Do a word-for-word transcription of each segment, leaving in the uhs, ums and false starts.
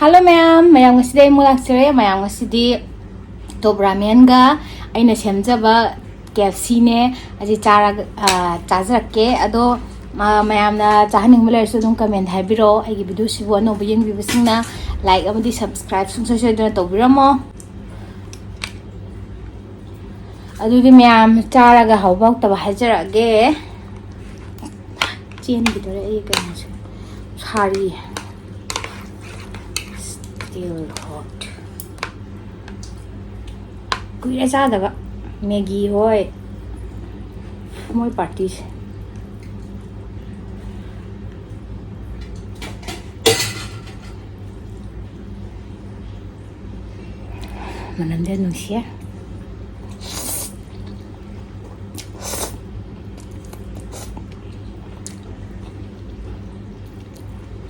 Hello ꯃꯌꯥꯝ, ꯃꯌꯥꯝ ꯉꯁꯤꯗꯤ ꯑꯩ ꯑꯃꯨꯛ ꯂꯥꯛꯆꯔꯦ꯫ ꯃꯌꯥꯝ ꯉꯁꯤꯗꯤ ꯇꯣꯞ ꯔꯥꯃꯦꯟꯒ ꯑꯩꯅ ꯁꯦꯝꯖꯕ ꯀꯦ ꯑꯦꯐ ꯁꯤꯅꯦ꯫ ꯑꯁꯤ ꯆꯥꯔꯒ, ꯑ, ꯆꯥꯖꯔꯛꯀꯦ꯫ ꯑꯗꯣ, ꯃ-, ꯃꯌꯥꯝꯅ ꯆꯥꯍꯟꯅꯤꯡꯕ ꯂꯩꯔꯁꯨ ꯑꯗꯨꯝ ꯀꯃꯦꯟ ꯍꯥꯏꯕꯤꯔꯛꯑꯣ꯫ ꯑꯩꯒꯤ ꯚꯤꯗꯤꯑꯣꯁꯤꯕꯨ ꯑꯅꯧꯕ ꯌꯦꯡꯕꯤꯕꯁꯤꯡꯅ ꯂꯥꯏꯛ ꯑꯃꯗꯤ ꯁꯕꯁꯀ꯭ꯔꯥꯏꯕ ꯁꯨꯡꯁꯣꯏ ꯁꯣꯏꯗꯅ ꯇꯧꯕꯤꯔꯝꯃꯣ꯫ ꯑꯗꯨꯗꯤ ꯃꯌꯥꯝ ꯆꯥꯔꯒ ꯍꯥꯎꯕ ꯍꯥꯎꯇꯕ ꯍꯥꯏꯖꯔꯛꯑꯒꯦ꯫ ꯆꯦꯟꯈꯤꯗꯣꯔꯦ ꯑꯩ ꯀꯩꯅꯣꯁꯦ, ꯁꯥꯔꯤ꯫ Still hot. ꯀꯨꯏꯔꯦ ꯆꯥꯗꯕ ꯃꯦꯒꯤ ꯍꯣꯏ, ꯃꯣꯏ ꯄꯥꯔꯇꯤꯁꯦ꯫ ꯃꯅꯝꯗꯤ ꯌꯥꯝ ꯅꯨꯡꯁꯤꯌꯦ꯫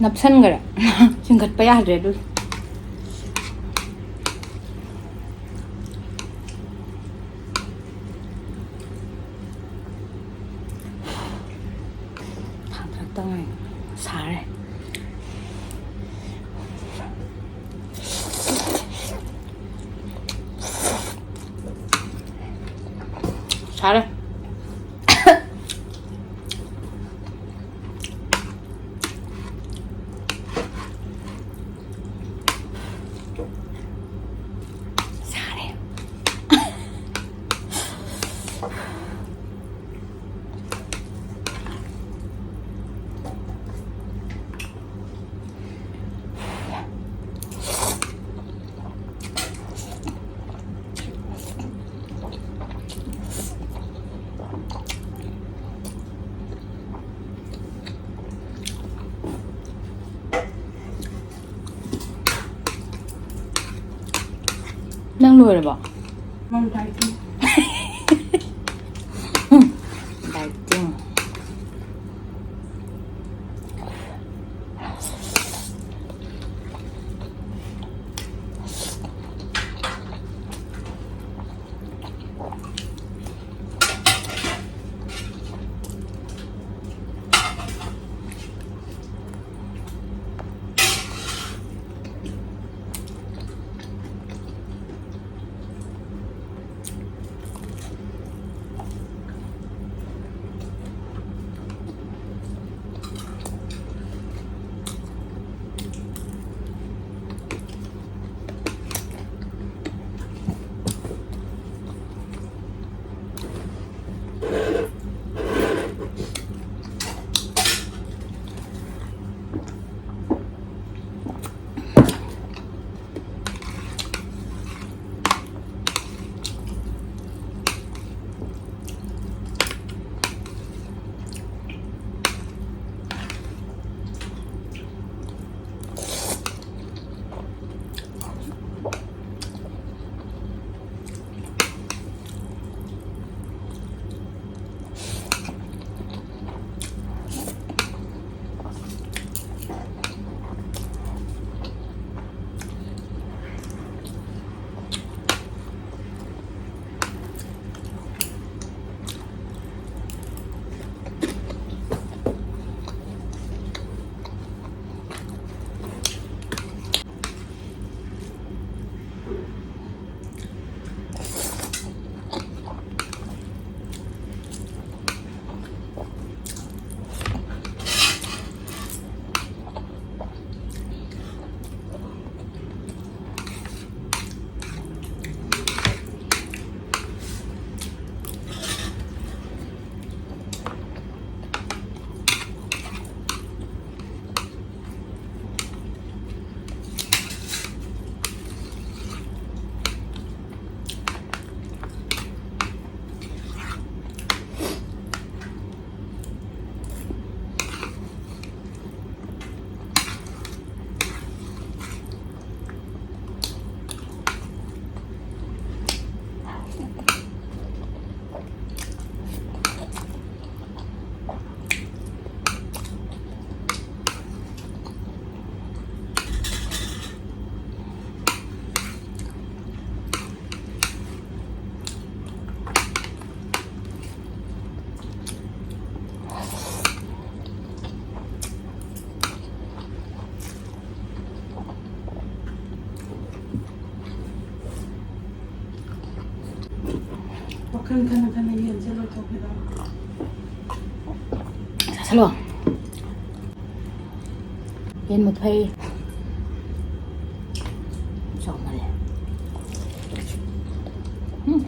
ꯅꯞꯁꯟꯈꯔꯦ꯫ ꯆꯤꯡꯈꯠꯄ ꯌꯥꯗ꯭ꯔꯦ ꯑꯗꯨ꯫ ꯊꯥꯡꯒꯠꯂꯛꯇ ꯉꯥꯏꯔꯤ꯫ ꯁꯥꯔꯦ꯫ ꯁꯥꯔꯦ꯫ ꯁꯥꯔꯦ꯫ ꯅꯪ ꯂꯣꯏꯔꯕꯣ? ꯗꯥꯏꯇꯤꯡ꯫ ꯈꯟꯅ ꯈꯟꯅ ꯌꯦꯟꯁꯦ ꯂꯣꯏꯊꯣꯛꯈꯤꯗꯧꯔꯦ꯫ ꯆꯥꯁꯜꯂꯣ꯫ ꯌꯦꯟ ꯃꯐꯩ꯫ ꯆꯥꯎꯃꯜꯂꯦ꯫ ꯎꯝ꯫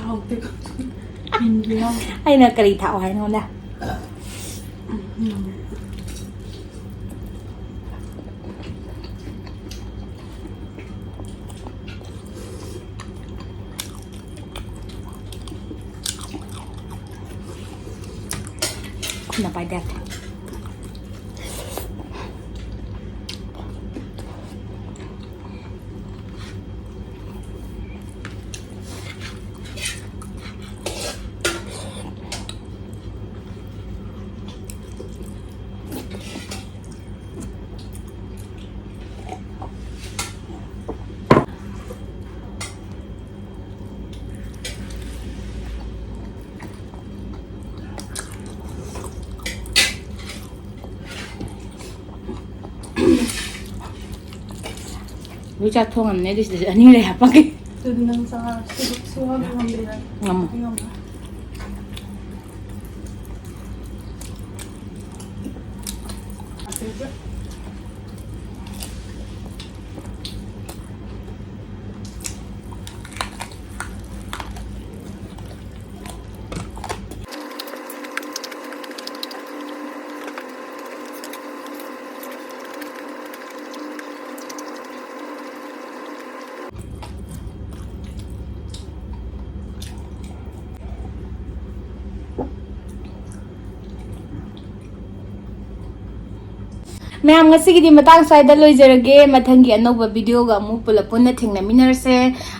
ꯍꯥꯎꯇꯦ꯫ ꯃꯤꯟꯗꯤ ꯌꯥꯎꯗꯦ꯫ ꯑꯩꯅ ꯀꯔꯤ ꯊꯥꯛꯑꯣ ꯍꯥꯏꯅꯣ ꯅꯪꯉꯣꯟꯗ? ꯈꯨꯠꯅ ꯄꯥꯏꯗ ꯌꯥꯗꯦ꯫ ꯂꯣꯏ ꯆꯥꯛ ꯊꯣꯡꯉꯝꯅꯦ, ꯑꯗꯨ ꯁꯤꯗꯁꯨ ꯑꯅꯤ ꯂꯩ ꯍꯥꯞꯄꯛꯀꯦ꯫ ꯑꯗꯨꯗꯤ ꯅꯪ ꯆꯥ ꯁꯨ ꯉꯝꯕꯤꯔ? ꯉꯝꯃꯣ꯫ ꯉꯝꯃꯣ꯫ ꯃꯌꯥꯝ, ꯉꯁꯤꯒꯤꯗꯤ ꯃꯇꯥꯡ ꯁ꯭ꯋꯥꯏꯗ ꯂꯣꯏꯖꯔꯒꯦ꯫ ꯃꯊꯪꯒꯤ ꯑꯅꯧꯕ ꯚꯤꯗꯤꯑꯣꯒ ꯑꯃꯨꯛ ꯄꯨꯂꯞ ꯄꯨꯟꯅ ꯊꯦꯡꯅꯃꯤꯟꯅꯔꯁꯦ꯫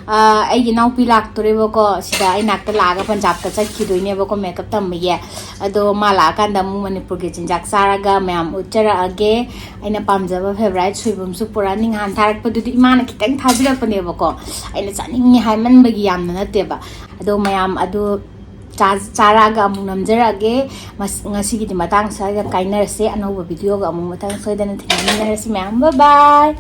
ꯑꯥ, ꯑꯩꯒꯤ ꯏꯅꯥꯎꯄꯤ ꯂꯥꯛꯇꯣꯔꯦꯕꯀꯣ, ꯁꯤꯗ ꯑꯩ ꯅꯥꯛꯇ ꯂꯥꯛꯑꯒ ꯄꯟꯖꯥꯕꯇ ꯆꯠꯈꯤꯗꯣꯏꯅꯦꯕꯀꯣ ꯃꯦꯀꯞ ꯇꯝꯕꯒꯤ꯫ ꯑꯗꯣ ꯃꯥ ꯂꯥꯛꯑꯀꯥꯟꯗ ꯑꯃꯨꯛ ꯃꯅꯤꯄꯨꯔꯒꯤ ꯆꯤꯟꯖꯥꯛ ꯆꯥꯔꯒ ꯃꯌꯥꯝ ꯎꯠꯆꯔꯛꯑꯒꯦ꯫ ꯑꯩꯅ ꯄꯥꯝꯖꯕ ꯐꯦꯚꯣꯔꯥꯏꯠ ꯁꯣꯏꯕꯨꯝꯁꯨ ꯄꯨꯔꯛꯑꯅꯤ꯫ ꯅꯍꯥꯟ ꯊꯥꯔꯛꯄꯗꯨꯗꯤ ꯏꯃꯥꯅ ꯈꯤꯇꯪ ꯊꯥꯖꯤꯜꯂꯛꯄꯅꯦꯕꯀꯣ, ꯑꯩꯅ ꯆꯥꯅꯤꯡꯉꯦ ꯍꯥꯏꯃꯟꯕꯒꯤ ꯌꯥꯝꯅ ꯅꯠꯇꯦꯕ꯫ ꯑꯗꯣ ꯃꯌꯥꯝ ꯑꯗꯨ ꯆꯥ-, ꯆꯥꯔꯛꯑꯒ ꯑꯃꯨꯛ ꯅꯝꯖꯔꯛꯑꯒꯦ꯫ ꯃꯁ-, ꯉꯁꯤꯒꯤꯗꯤ ꯃꯇꯥꯡ ꯁ꯭ꯋꯥꯏꯗ ꯀꯥꯏꯅꯔꯁꯦ꯫ ꯑꯅꯧꯕ ꯚꯤꯗꯤꯑꯣꯒ ꯑꯃꯨꯛ ꯃꯊꯪ ꯁꯣꯏꯗꯅ ꯊꯦꯡꯅꯃꯤꯟꯅꯔꯁꯤ ꯃꯌꯥꯝ꯫ Bye bye꯫